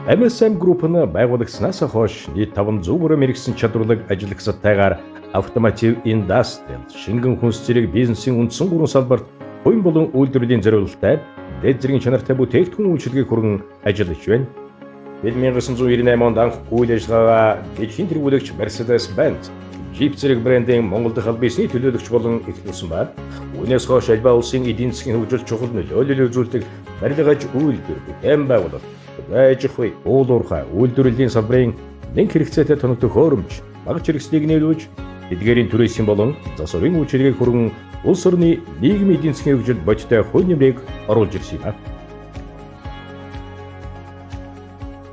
MSM Group нь байгуулагснаас хойш нийт 500 гаруй мэргэсэн чадварлаг ажиллагсадтайгаар automotive industrial, шингэн хүнс зэрэг бизнесийн үндсэн гурван салбарт хувийн болон үйлдвэрлэлийн зориулалттай дэд зэргийн чанартай бүтээгдэхүүн үйлчилгээг хүргэн ажиллаж байна. Бид 1998 онд анх үйл ажиллагаагаа дэлхийн тэргүүлэгч Mercedes-Benz, Jeep зэрэг брендийн Монгол дахь аль биесний төлөөлөгч болон эхлүүлсэн ба. Үүнээс хойш альва улсын эдийн засгийн хөгжилд чухал нөлөөлөл үзүүлдэг барилга аж үйлдвэр, бүтээн байгуулалт, аж ахуй, уул уурхай, үйлдвэрлэлийн салбарын нэн хэрэгцээтэй тоног төхөөрөмж, багц хэрэгслийг нийлүүлж, эдгээрийн түрээсийн болон засварын үйлчилгээг хүргэн улс орны нийгмийн эдийн засгийн хөгжилд бодиттой хувь нэмрийг оруулж ирсэн юм.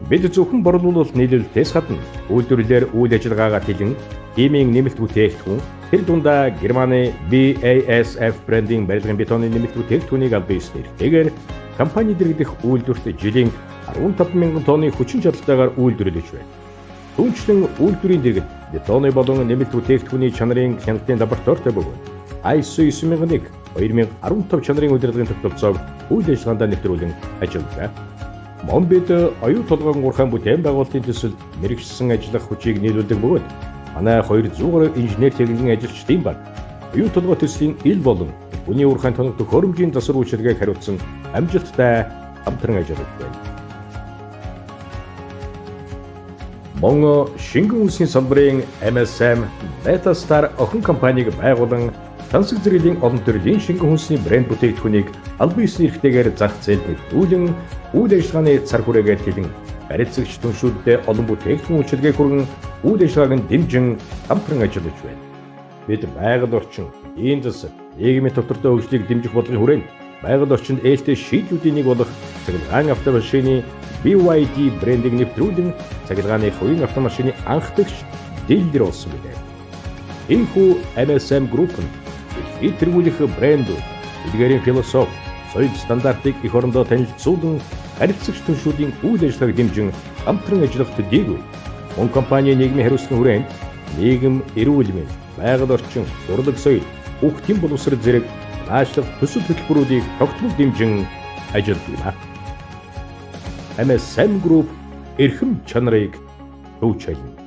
Бид зөвхөн борлуулалт нийлүүлэлтээс гадна үйлдвэрлэлээр үйл ажиллагаагаа тэлэн химийн нэмэлт бүтээгдэхүүн, тэр дундаа Германы BASF брендийн барилгын бетоны нэмэлт бүтээгдэхүүнийг аль биесээр эрхтэйгээр компани дэргэдэх үйлдвэрт жилийн 15 мянган тонны хүчин чадалтайгаар үйлдвэрлэж байна. Түүнчлэн үйлдвэрийн дэргэд бетоны болон нэмэлт бүтээгдэхүүний чанарын хяналтын лабораторитой бөгөөд ISO 9001 2015 чанарын удирдлагын тогтолцоог үйл ажиллагаанд нэвтрүүлэн ажиллаж. Мөн бид оюу толгойн гурхайн бүтээн байгуулалтын төсөлд мэргэжсэн ажиллах хүчийг нийлүүлдэг бөгөөд манай 200 гаруй инженер техникийн ажилчдын баг оюу толгой төслийн ил болон хүний уурхайн тоног төхөөрөмжийн засвар үйлчилгээг хариуцсан амжилттай хамтран ажиллаж байна. Мөн шингэн үнсний салбарын MSM Metastar охин компанийг байгуулан тансаг зэрэглэлийн олон төрлийн шингэн хүнсний брэнд бүтээгдэхүүнийг аль биесний эрхтэйгээр зах зээлд нэвтрүүлэн үйл ажиллагааны цар хүрээгээ тэлэн барилцагч түншүүддээ олон бүтээгдэхүүн үйлчилгээг хүргэн үйл ажиллагааг нь дэмжин хамтран ажиллаж байна. Бид байгаль орчин, эдийн засаг, нийгмийн тодорхой хөгжлийг дэмжих бодлогын хүрээнд байгаль орчинд ээлтэй шийдлүүдийн нэг болох цахилгаан автомашины BYD брендийг нэвтрүүлэн цахилгааны хувийн автомашины анхдагч дилер болсон билээ. Энэхүү MSM Group нь дэлхийд тэргүүлэх брэндүүд, эдгээрийн философи, соёл стандартыг эх орондоо танилцуулан харилцагч түншүүдийн үйл ажиллагааг дэмжин хамтран ажиллах төдийгүй. Мөн компани нийгмийн хариуцлагын хүрээнд нийгэм, эрүүл мэнд, байгаль орчин, урлаг соёл, хүүхдийн боловсрол зэрэг наашлах төсөл хөтөлбөрүүдийг тогтмол дэмжин ажилладаг юм. MSM Group эрхэм чанарыг төв чайлна.